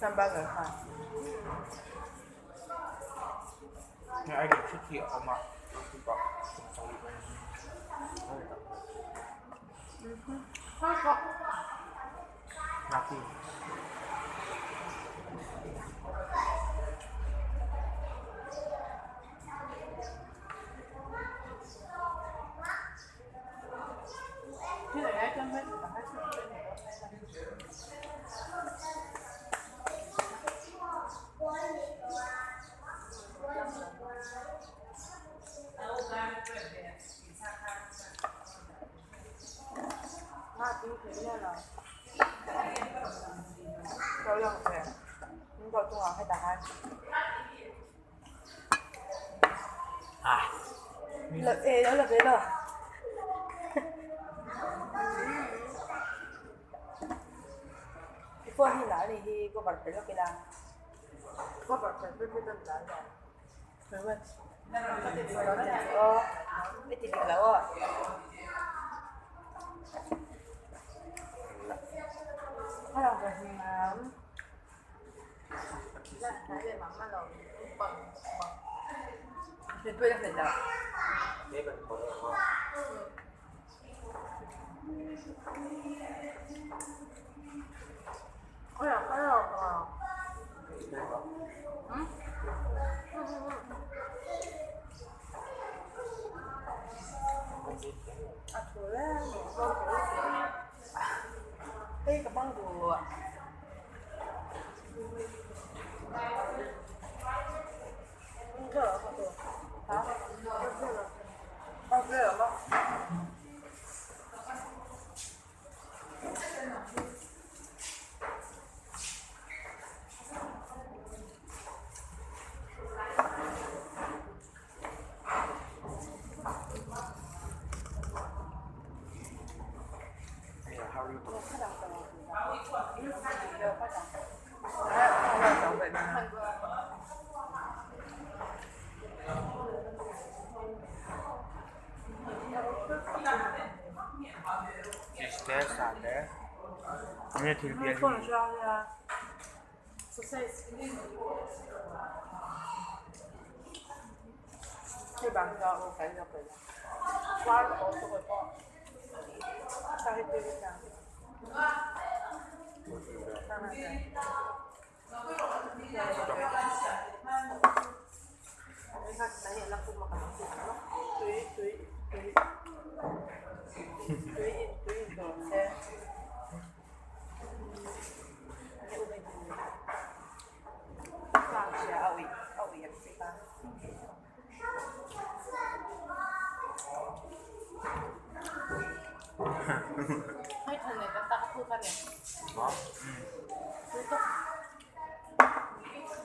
Hamburger kha. 过去哪里去个玩儿了给啦？个玩儿不是在哪里？没问。ไม่ติดอีกแล้วอ่ะถ้าเราไปน้ำ对对的，哎呀哎呀啊！嗯？啊，除了哎，个棒骨。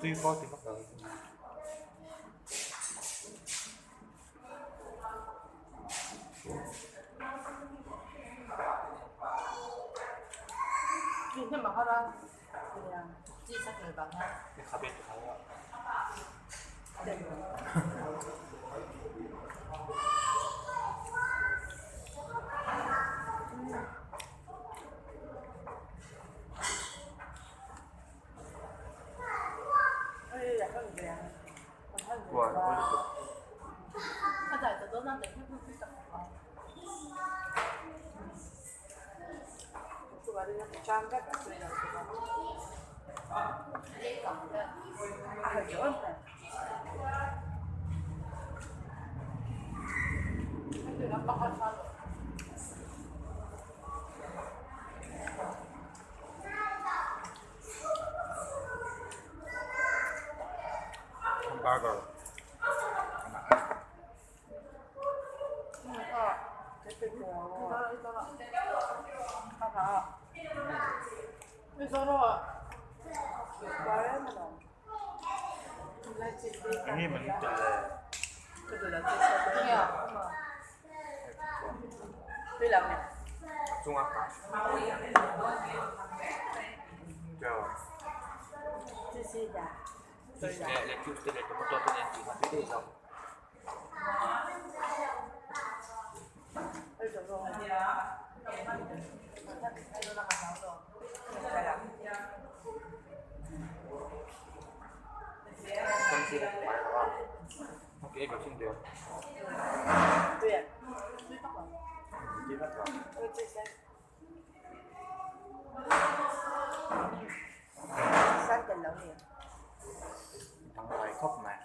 Tuy có thì bắt đầu. Hamburger. Eng nge man tel le? A chunga kah. Cheese leh lettuce te leh tomato te nen tih kha tui daih zawk. Dangdai khawp mai.